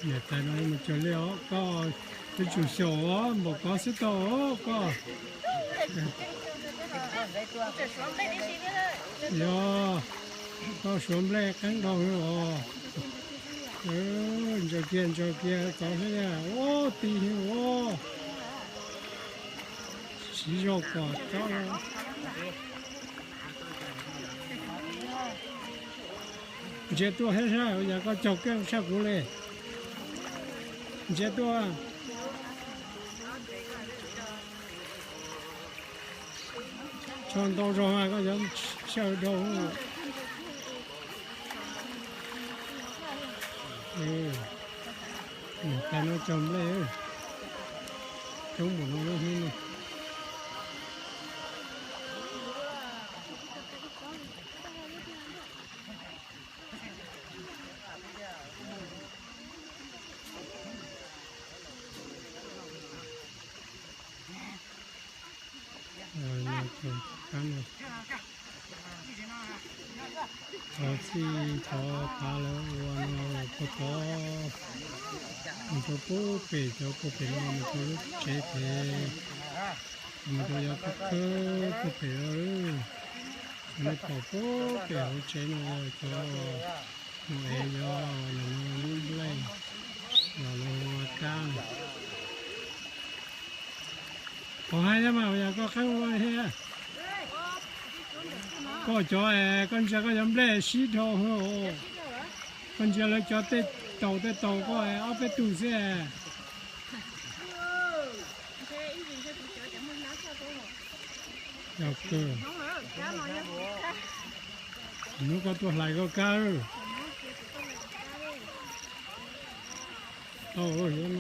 Niam tais no mus cog liaj os, koj yuav tsum xyaum os, npaum koj xwb tau os koj. Yog, koj suav nplej qeeb dhau os. Ntsaws kiag ntsaws kiag txov thiab, ub, ti heev os. Siv zog kom tsob. Ntsia tuaj thiab saib, ua cas koj cog keej tshaj kuv li. Ntsia tuaj. Tsho ntau zog mas koj cov xyaw dhau. Niam tais no cog nplej coob npaum no lub hnub no. Thov txij thov tav lawv ua no puag tod, mus rau puag pem, cov puag pem no mus rau lub tsev pem, mus rau yov khawb khawb puag pem no. Nej pom puag pem hauv tsev no yog cov mus ev yov, lub nplej los lawv ua kab. Qhov hais thiab mas yog koj qeeb ua thiab. Koj cov, koj ntsia koj cov nplej sib dhau. Koj ntsia lawv cov tej taus tej taus, koj ob peb tug xwb. Yog kawg. Hnub koj tuaj hlais koj kab. Tau, yuav